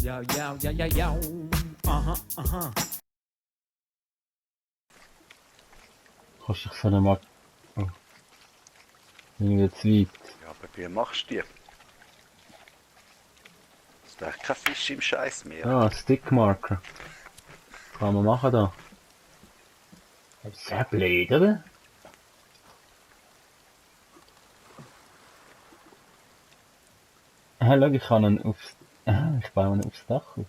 Ja, ja, ja, ja, ja. Aha, aha. Kannst du dich so mal... Oh. Irgendwie zu weit. Ja, aber wie machst du die? Ist da kein Fisch im Scheiß mehr? Ah, Stickmarker. Kann man machen da. Das ist ja blöd, oder? Ah, schau, ich kann ihn aufs... Ah, ich baue ihn aufs Dach rauf.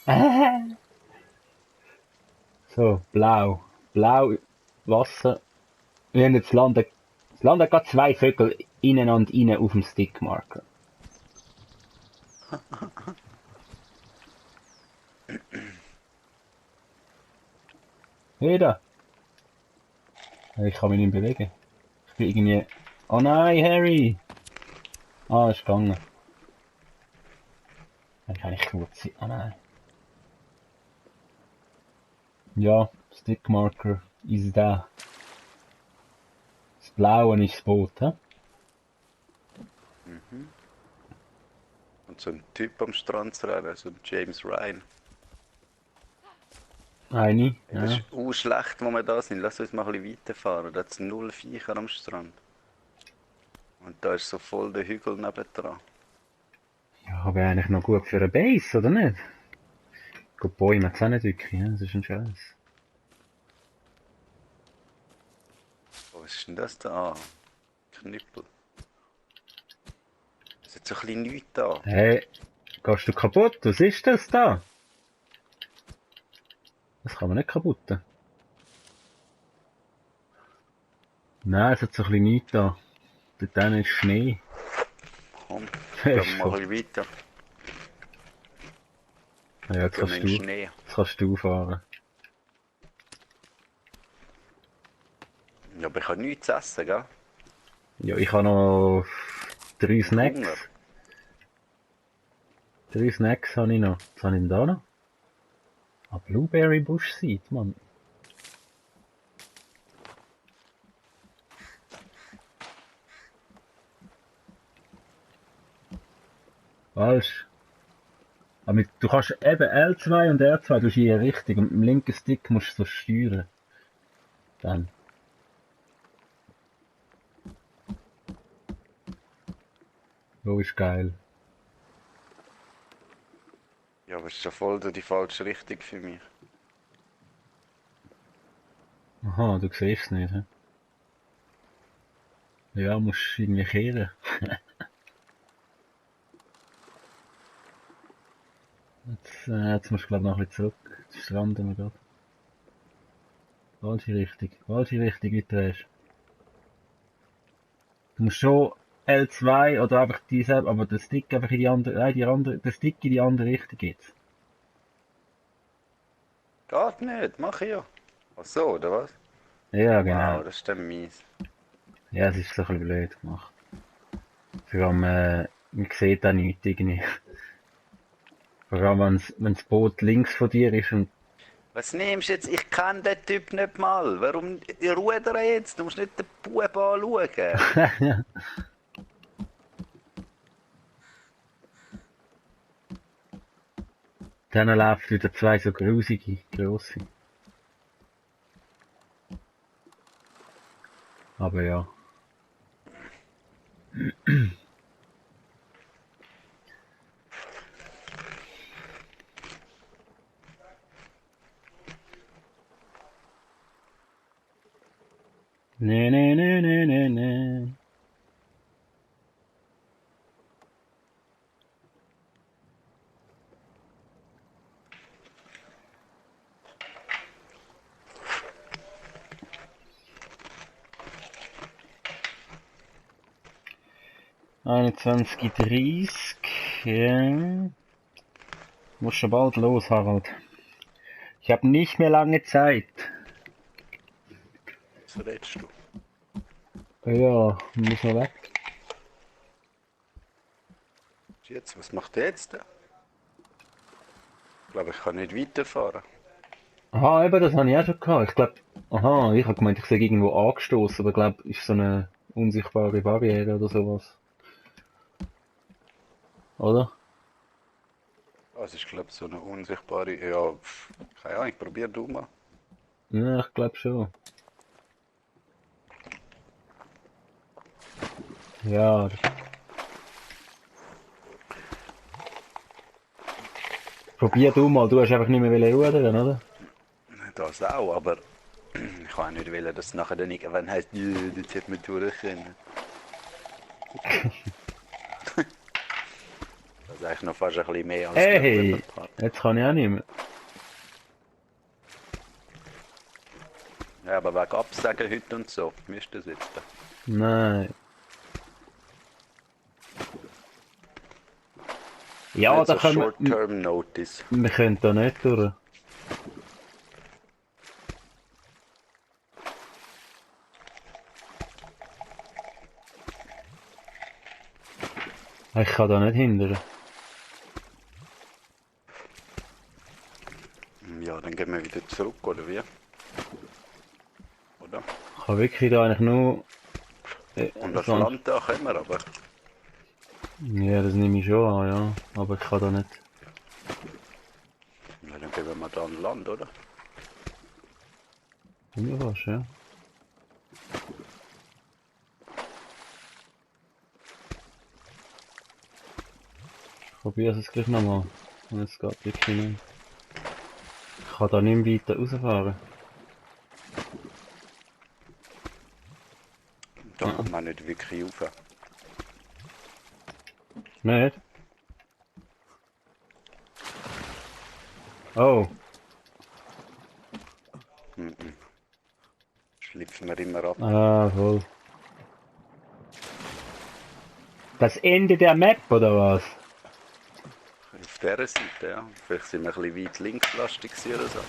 Ah. So, blau. Blau, Wasser. Wir haben jetzt landen... Es landen gerade zwei Vögel ineinander rein auf dem Stickmarker. Wieder. Ich kann mich nicht bewegen. Ich bin irgendwie... Oh nein, Harry! Ah, ist gegangen. Ich kann nicht gut sein. Oh nein. Ja, Stickmarker ist da. Das Blaue ist das Boot, hä? Und so ein Typ am Strand zu rennen, so ein James Ryan. Eine, Hey, das ja. ist schlecht, wo wir da sind. Lass uns mal ein bisschen weiterfahren. Da hat null Viecher am Strand. Und da ist so voll der Hügel nebendran. Ja, wäre eigentlich noch gut für eine Base, oder nicht? Gut, Bäume hat's auch nicht wirklich, ja? Das ist ein Scheiß. Oh, was ist denn das da? Ah, Knüppel. Es hat so ein bisschen nichts da. Hey, gehst du kaputt? Was ist das da? Das kann man nicht kaputten. Nein, es hat so ein bisschen nichts da. Dort hinten ist Schnee. Komm, Das gehen ist wir mal voll- ein bisschen weiter. Ja, jetzt Gehen wir kannst in den du, Schnee. jetzt kannst du fahren. Ja, aber ich habe nichts zu essen, gell? Ja, ich habe noch 3 Snacks. Hunger. 3 Snacks habe ich noch. Was habe ich denn da noch? Ah, Blueberry Bush Seed, Mann. Falsch. Aber du kannst eben L2 und R2 durch jede Richtung und mit dem linken Stick musst du so steuern. Dann. So ist geil. Ja, aber es ist ja voll die falsche Richtung für mich. Aha, du siehst es nicht, hä? Ja, musst irgendwie kehren. Jetzt musst du glaub noch ein bisschen zurück. Jetzt stranden wir gerade. Falsche Richtung, wie du drehst. Du musst schon L2 oder einfach dieselbe, aber der Stick einfach in die andere, nein, der Stick in die andere Richtung jetzt. Geht nicht, mach ich ja. Ach so, oder was? Ja, genau. Wow, das ist dann mies. Ja, es ist so ein bisschen blöd gemacht. Vor allem, man sieht auch nichts irgendwie. Vor allem, wenn das Boot links von dir ist und... Was nimmst du jetzt? Ich kenne den Typ nicht mal. Warum rudern jetzt? Du musst nicht den Bub anschauen. Dann läuft wieder zwei so grusige, grosse. Aber ja. Nee, nee, nee, nee, nee, nee. Einundzwanzig, 30. Ja. Muss schon bald los, Harald. Ich habe nicht mehr lange Zeit. Was redest du? Ja, muss noch weg. Jetzt, was macht der jetzt? Ich glaube, ich kann nicht weiterfahren. Aha, eben, das habe ich auch schon gehabt. Ich glaube, Aha, ich habe gemeint, ich sehe irgendwo angestoßen, aber ich glaube, ist so eine unsichtbare Barriere oder sowas. Oder? Das ist, glaube ich, so eine unsichtbare. Ja, keine Ahnung, probier du mal. Ja, ich glaube schon. Ja, probier du mal, du hast einfach nicht mehr rudern, oder? Das auch, aber ich kann auch nicht wollen, dass es nachher dann irgendwann heisst, jetzt hat man durch können. Das ist eigentlich noch fast ein bisschen mehr als der Hey, Ruderpart. jetzt kann ich auch nicht mehr. Ja, aber wegen Absagen heute und so, wie ist das jetzt da? Nein. Ja, Nicht da so können Short-Term Notice. wir können da nicht durch. Ich kann da nicht hindern. Ja, dann gehen wir wieder zurück, oder wie? Oder? Ich kann wirklich da eigentlich nur Und das so ein... Land da können wir aber. Ja, das nehme ich schon an, ja. Aber ich kann da nicht. Ja, dann gehen wir da an Land, oder? Mir was, ja. Ich probiere es gleich nochmal. Und es geht wirklich nicht. Ich kann da nicht mehr weiter rausfahren. Da kommt man nicht wirklich rauf. Nicht? Oh, Schlüpfen wir immer ab. ah, voll. Das Ende der Map, oder was? Auf dieser Seite, ja. Vielleicht sind wir ein bisschen weit linkslastig gewesen oder so.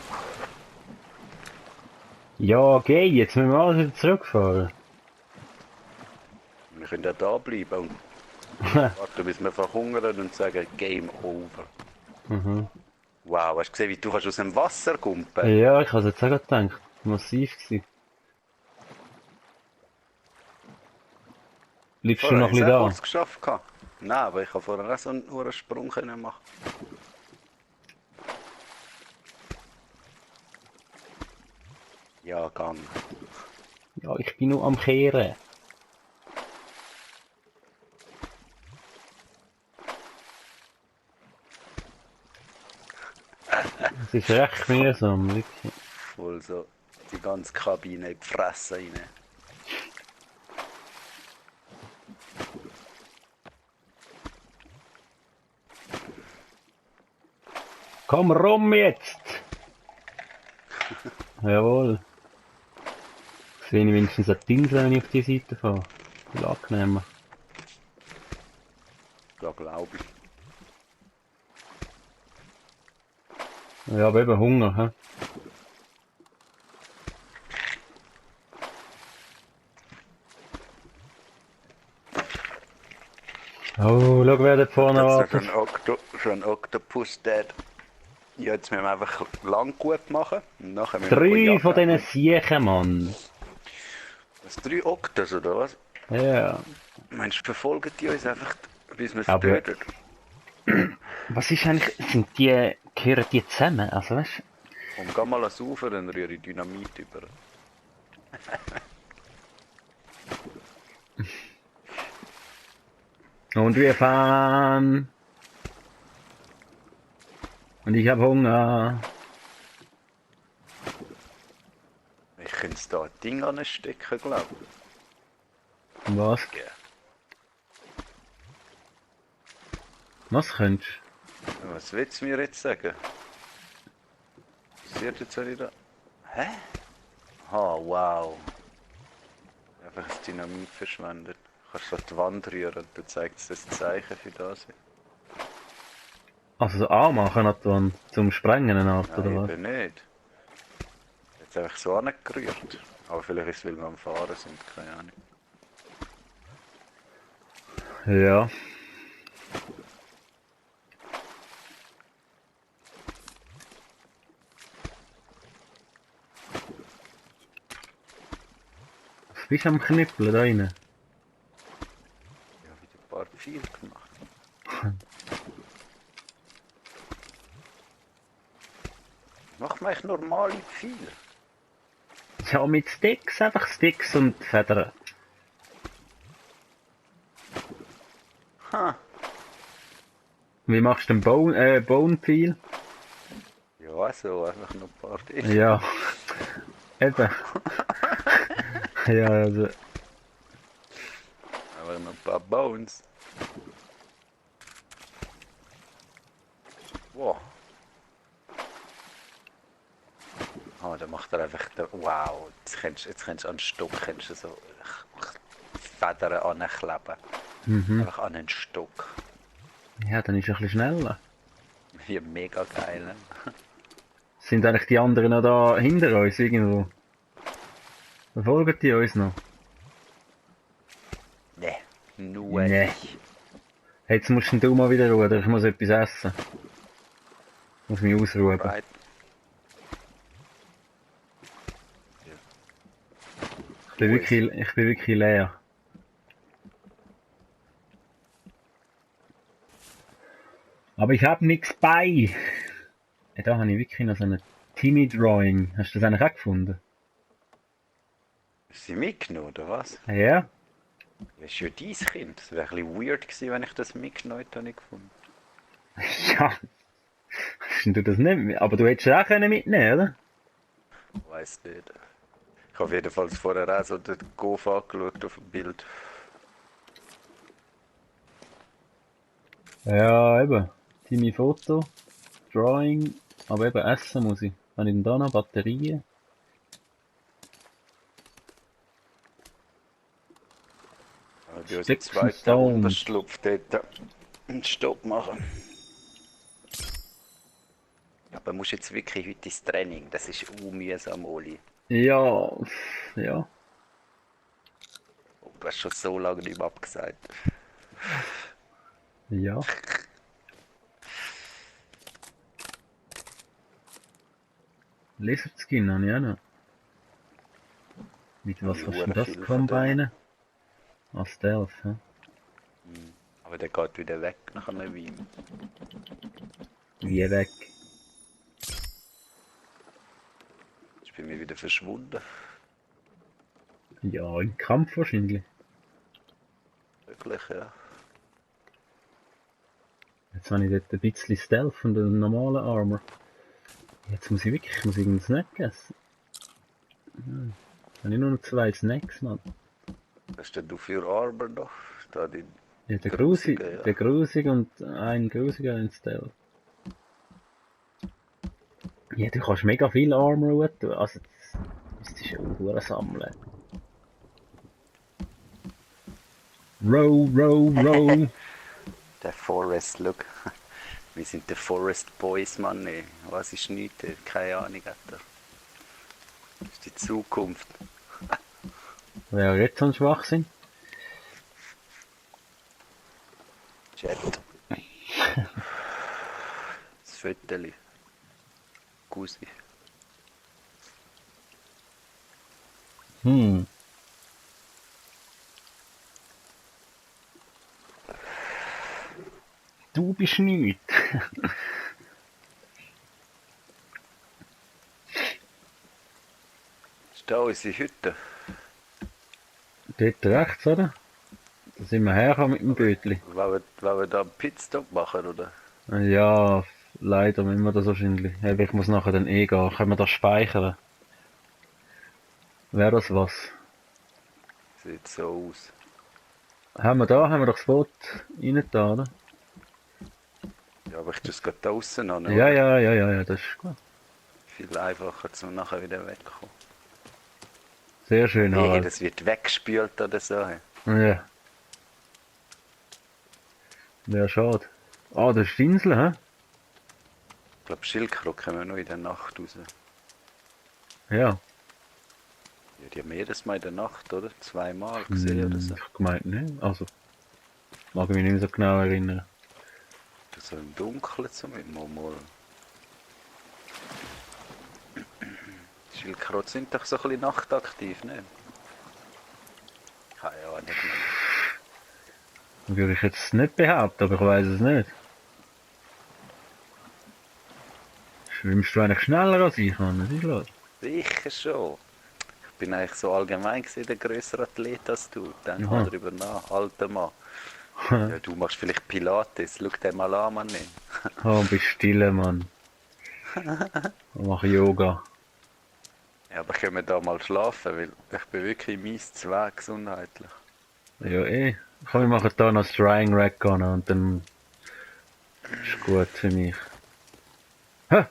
Ja, geh, jetzt müssen wir alles wieder zurückfahren. Wir können ja da bleiben und warten, bis wir verhungern und sagen Game Over. Mhm. Wow, hast du gesehen, wie du kannst aus dem Wasser kumpen? Ja, ich habe es jetzt auch gerade gedacht. Massiv gewesen. Bleibst du Vorher noch habe ein ich es bisschen auch da? kurz geschafft. Nein, aber ich habe vorher auch so einen hohen Sprung können machen. Ja, gang. Ja, ich bin nur am Kehren. Es ist recht mühsam, wirklich. Voll so die ganze Kabine in die Fresse rein. Komm rum jetzt! Jawohl. Sehe ich wenigstens eine Pinsel, wenn ich auf die Seite fahre. Viel angenehmer. Ja, glaube ich. Ja, aber eben Hunger, hä? Oh, schau, wer da vorne Jetzt wartet. schon ein Octopus Dead. Ja, jetzt müssen wir einfach lang gut machen. Und nachher müssen wir Drei von jagen. diesen Siechen, Mann. Das 3 Oktas, oder was? Ja. Meinst du, verfolgen die uns einfach, bis wir sie Aber töten? was ist eigentlich, gehören die zusammen? Also, weißt Und geh mal ans Ufer, dann rühre ich Dynamit über. du? Und wir fahren. Und ich hab Hunger. Ich könnte da ein Ding anstecken, glaube ich. Was? Ja. Was könntest Was willst du mir jetzt sagen? Passiert jetzt wieder? Hä? Ah, wow. Einfach das Dynamit verschwendet. Kannst du an die Wand rühren und dann zeigt es das Zeichen für das. Also so anmachen an die Wand, zum Sprengen eine Art, oder Nein, was? eben nicht. Jetzt einfach so angerührt. Aber vielleicht ist es, weil wir am Fahren sind, keine Ahnung. Ja. bist du am Knüppeln da rein? Ich habe wieder ein paar Pfeile gemacht. Mach mal normale Pfeile. Ja, mit Sticks, einfach Sticks und Federn. Ha. Wie machst du den Bone-Pfeil? Ja, so einfach noch ein paar Dinge. Ja, eben. Ja, also, Aber noch ein paar Bones. Wow. Ah, da macht er einfach der. Wow, jetzt kannst du an den Stock kannst du so Federn ankleben. Einfach an den Stock. ja, dann ist es ein bisschen schneller. Wie mega geil. Ne? Sind eigentlich die anderen noch da hinter uns irgendwo? Verfolgen die uns noch? Ne, nur Nee. nicht. Jetzt musst du mal wieder rudern, ich muss etwas essen. Ich muss mich ausruhen. Right. Ich bin wirklich leer. Aber ich habe nichts bei. Ja, da habe ich wirklich noch so eine Timmy-Drawing. Hast du das eigentlich auch gefunden? Ist sie mitgenommen, oder was? Ja. Das ist ja dein Kind. Das wäre ein bisschen weird gewesen, wenn ich das mitgenommen hätte, nicht gefunden. Ja. Hast du das nicht? Aber du hättest es auch mitnehmen können, Weiß nicht. Ich habe jedenfalls vorher auch so den Golf angeschaut auf dem Bild. oder? Ja, eben. Timmy-Foto, Drawing, aber eben essen muss ich. Habe ich denn da noch Batterien? Aber bei unserem Sticks and zweiten Stones. Unterschlupf dort einen Stopp machen. Aber musst jetzt wirklich heute ins Training. Das ist mühsam, Oli. Ja, ja. Oh, du hast schon so lange nicht mehr abgesagt. Ja. Lizard Skin habe ich auch noch. Mit was Ich kannst habe du das viel von combinen? Als Stealth, hä? Aber der geht wieder weg nach einem Wein. Wie weg? Ist bei mir wieder verschwunden. Ja, im Kampf wahrscheinlich. Wirklich, ja. Jetzt habe ich dort ein bisschen Stealth von der normalen Armor. Jetzt muss ich wirklich, ich muss irgendeinen Snack essen. Habe ich nur noch 2 Snacks, Mann. Was hast denn du für Armor noch? Da die Ja, der Grusige, Grusig, ja. der Grusig und ein Grusiger und ein Stealth. Ja, du kannst mega viel Armor tun, also das ist ja auch sammeln. Row, row, row. Der Forest, look. Wir sind die Forest Boys, Mann. Ey. Was ist nichts? Keine Ahnung. Alter. Das ist die Zukunft. Wer jetzt so ein Schwachsinn? Chat. Das Fötterli. Gusi. Du bist nichts. Ist da unsere Hütte? Dort rechts, oder? Da sind wir hergekommen mit dem Bötli. Wollen wir da einen Pitstop machen, oder? Ja, leider müssen wir das wahrscheinlich. Eben, ich muss nachher dann gehen. Können wir das speichern? Wäre das was? Sieht so aus. Haben wir doch das Boot rein da, oder? Ja, aber ich tue es gerade draußen an. Ja, das ist gut. Viel einfacher, zum nachher wieder wegkommen. Sehr schön, Nee, Harald. das wird weggespült oder so. Ja. Wäre schade. Ah, das ist die Insel, hä? Ich glaube, Schildkröten kommen nur in der Nacht raus. Ja. Ja, die haben jedes Mal in der Nacht, oder? Zweimal gesehen oder so. Ich gemeint, ne? Also. Mag ich mich nicht mehr so genau erinnern. So im Dunkeln zum mal. Schildkröten sind doch so ein bisschen nachtaktiv, ne? Keine Ahnung, Mann. Würde ich jetzt nicht behaupten, aber ich weiß es nicht. Schwimmst du eigentlich schneller als ich, Mann? Was ist los? Sicher schon. Ich bin eigentlich so allgemein gesehen der größere Athlet als du. Denk Aha. mal drüber nach, alter Mann. Ja, du machst vielleicht Pilates. Schau dir mal an, Mann. Oh, bist stille, Mann. Ich mache Yoga. Ja, aber können wir da mal schlafen, weil ich bin wirklich mies zwei gesundheitlich. Ja, eh. Komm, wir machen da noch das Drying Rack an und dann ist gut für mich. Hä?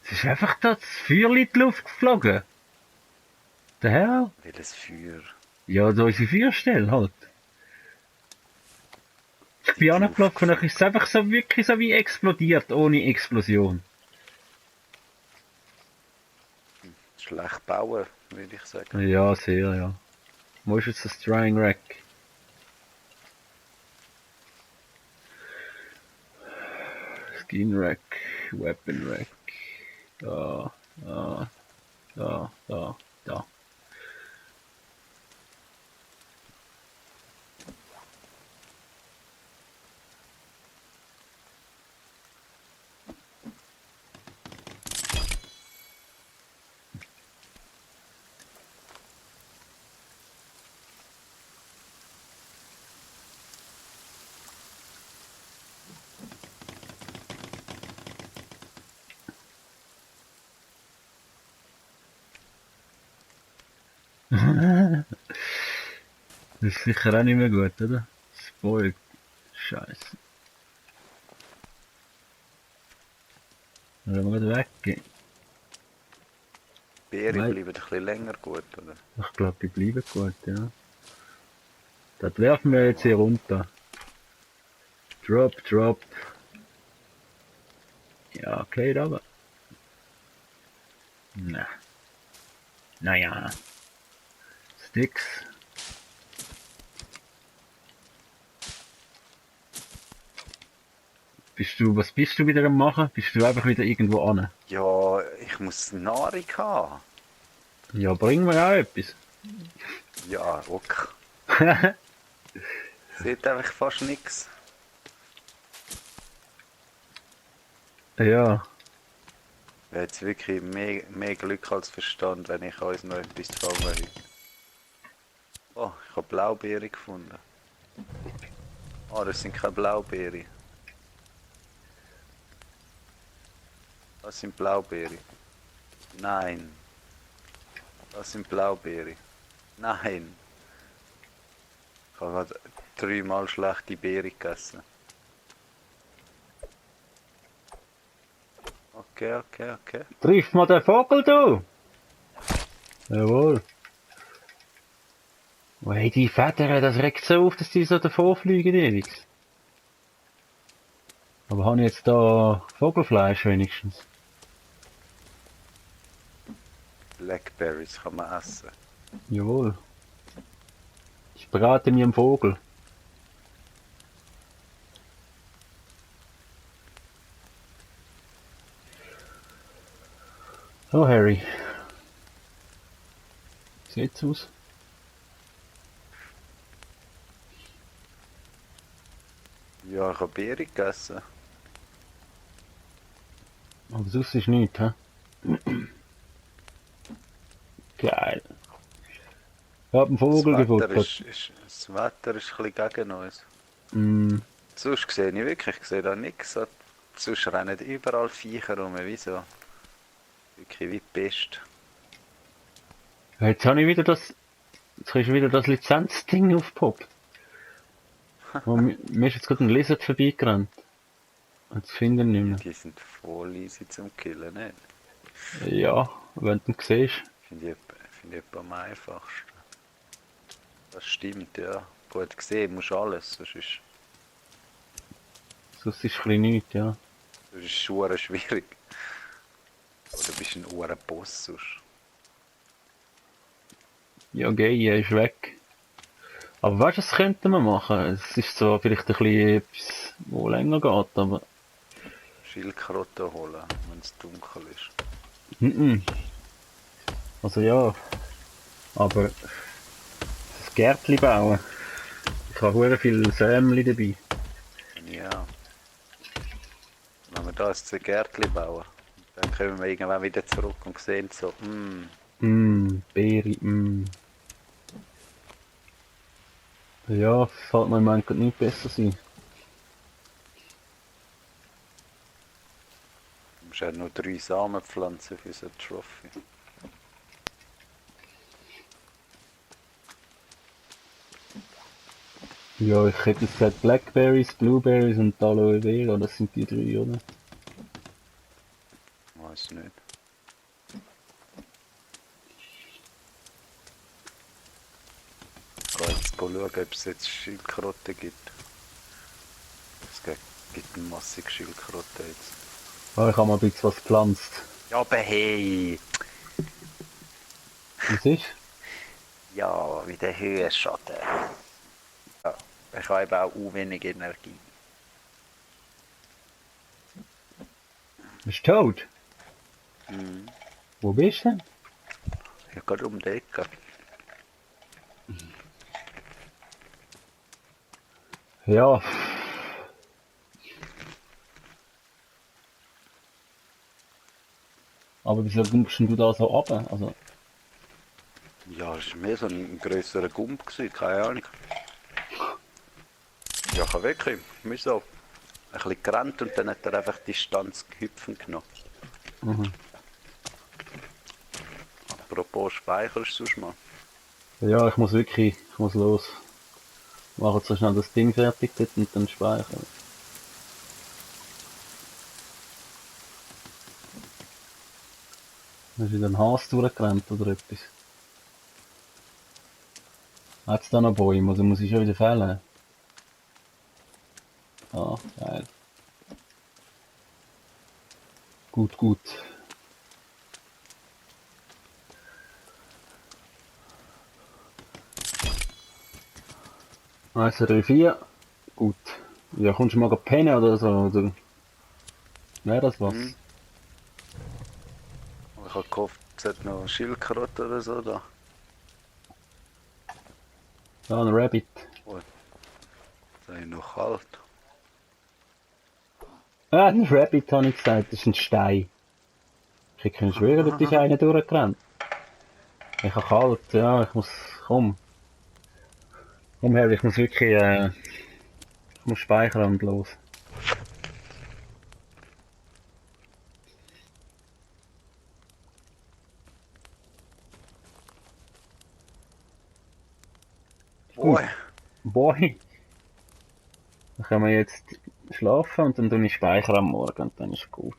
Es ist einfach da das Feuer in die Luft geflogen. Der Herr? Welches Feuer? Ja, da ist die Feuerstelle halt. Ich bin angelaufen und dann ist es einfach so wirklich so wie explodiert, ohne Explosion. Schlecht bauen, würde ich sagen. Ja, sehr, ja. Wo ist jetzt das Drying Rack? Skin Rack, Weapon Rack. Da, da, da, da, da. Das ist sicher auch nicht mehr gut, oder? Spoiled. Scheiße. Dann wir gerade weggehen. Beere Nein. bleiben ein bisschen länger gut, oder? Ich glaube, die bleiben gut, ja. Das werfen wir jetzt hier runter. Drop, drop. Ja, okay, aber. Na. Naja. Sticks. Was bist du wieder am machen? Bist du einfach wieder irgendwo an? Ja, ich muss Nahrung haben. Ja, bring mir auch etwas. Ja, okay. Sieht einfach fast nichts. Ja. Wäre jetzt wirklich mehr Glück als Verstand, wenn ich uns noch etwas fangen würde. Oh, ich habe Blaubeere gefunden. Oh, das sind keine Blaubeere. Das sind Blaubeere. Nein. Das sind Blaubeere. Nein. Ich habe gerade 3-mal schlechte Beere gegessen. Okay. Triff mal den Vogel, du! Jawohl. Oh, hey, die Federn, das regt so auf, dass die so davor fliegen ewig. Aber habe ich jetzt da Vogelfleisch wenigstens? Blackberries kann man essen. Jawohl. Ich brate mir einen Vogel. So, Harry. Sieht's aus? Ja, ich habe Beere gegessen. Aber sonst ist nichts, hä? Geil. Ich hab einen Vogel gefuttert. Das Wetter ist ein bisschen gegen uns. Mm, Sonst sehe ich wirklich, ich sehe da nichts. Sonst rennen überall Viecher rum. Wieso? Wirklich wie die Pest. jetzt habe ich wieder jetzt ist wieder das Lizenzding aufgepoppt. Mir ist jetzt gerade ein Lizard vorbeigerannt. Und das finden wir nicht mehr. Die sind voll easy zum Killen, nicht? Ja, wenn du ihn siehst. Finde ich etwa am einfachsten. Das stimmt, ja. Gut gesehen, musst alles, sonst ist Sonst ist es ein bisschen nichts, ja. es schwer schwierig. Oder bist ein Uhrenboss sonst. Ja, geh, er ist weg. Aber weißt du, was könnten wir machen? Es ist zwar vielleicht ein bisschen etwas, wo länger geht, aber. Schildkröte holen, wenn es dunkel ist. Also ja, Aber das Gärtchen bauen. Ich habe sehr viele Sämli dabei. Ja. Wenn wir da ein Gärtchen bauen, dann kommen wir irgendwann wieder zurück und sehen so, Beere, Ja, fällt mir im Moment grad nicht besser sein. du musst ja nur 3 Samen pflanzen für so eine Trophy. Ja, ich hätte jetzt gesagt Blackberries, Blueberries und Aloe Vera, das sind die 3, oder? Weiß nicht. Ich gehe jetzt schauen, ob es jetzt Schildkröten gibt. Es gibt eine massige Schildkröten jetzt. Ja, ich habe mal ein bisschen was gepflanzt. Ja, aber hey! Was ist? Ja, wie der Höhenschatten. Ja, ich habe eben auch wenig Energie. Bist du tot? Mhm. Wo bist du denn? Ja, gerade um die Ecke. Ja. Aber wieso kommst denn du da so runter? Also, Ja, es war mehr so ein grösserer Gump, keine Ahnung. Ja, ich habe wirklich müssen ein bisschen gerannt und dann hat er einfach Distanz gehüpfen genommen. Apropos speicherst du sonst mal? ja, ich muss los. Machen so schnell das Ding fertig dort und dann speichern. Da ist wieder ein Hase durchgerannt oder etwas. Hat es da noch Bäume? Also muss ich schon wieder fällen? Ah, geil. Gut, gut. Eins, drei, vier. Gut. Ja, kommst du mal pennen oder so? Oder wäre das was? Mhm. Ich habe gehofft, es hat noch Schildkröte oder so da. Da, ein Rabbit. Da ist noch kalt. Ah, ein Rabbit habe ich gesagt, das ist ein Stein. Ich kann schwören, dort ist einer durchgerannt. Ich habe kalt, ja, ich muss, komm. Komm her, ich muss wirklich, ich muss speichern und los. Boy! Boy. Dann können wir jetzt schlafen und dann tue ich speichern am Morgen und dann ist gut.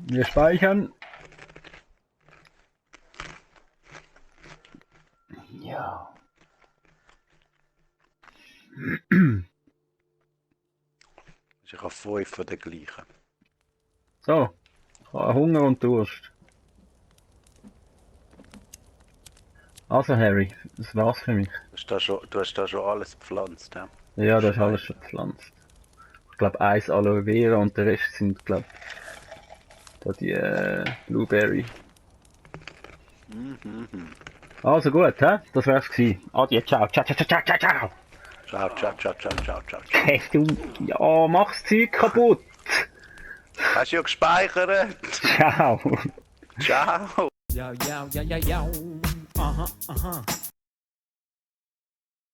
Wir speichern. Ja. Ich habe 5 von den gleichen. So. Ich habe Hunger und Durst. Also Harry, das war's für mich. Du hast da schon alles gepflanzt, ja? Ja, das ist alles schon gepflanzt. Ich glaube, eins Aloe Vera und der Rest sind, glaube da die Blueberry. Also gut, hä? Das wär's gewesen. Adieu, ciao, ciao, ciao, ciao, ciao, ciao. Ciao, ciao, ciao, ciao, ciao, ciao. Hey, du, ja, mach's Zeug kaputt. Hast du ja gespeichert? Ciao. Ciao! Yo, yo, yo, yo, yo. Uh huh, uh huh.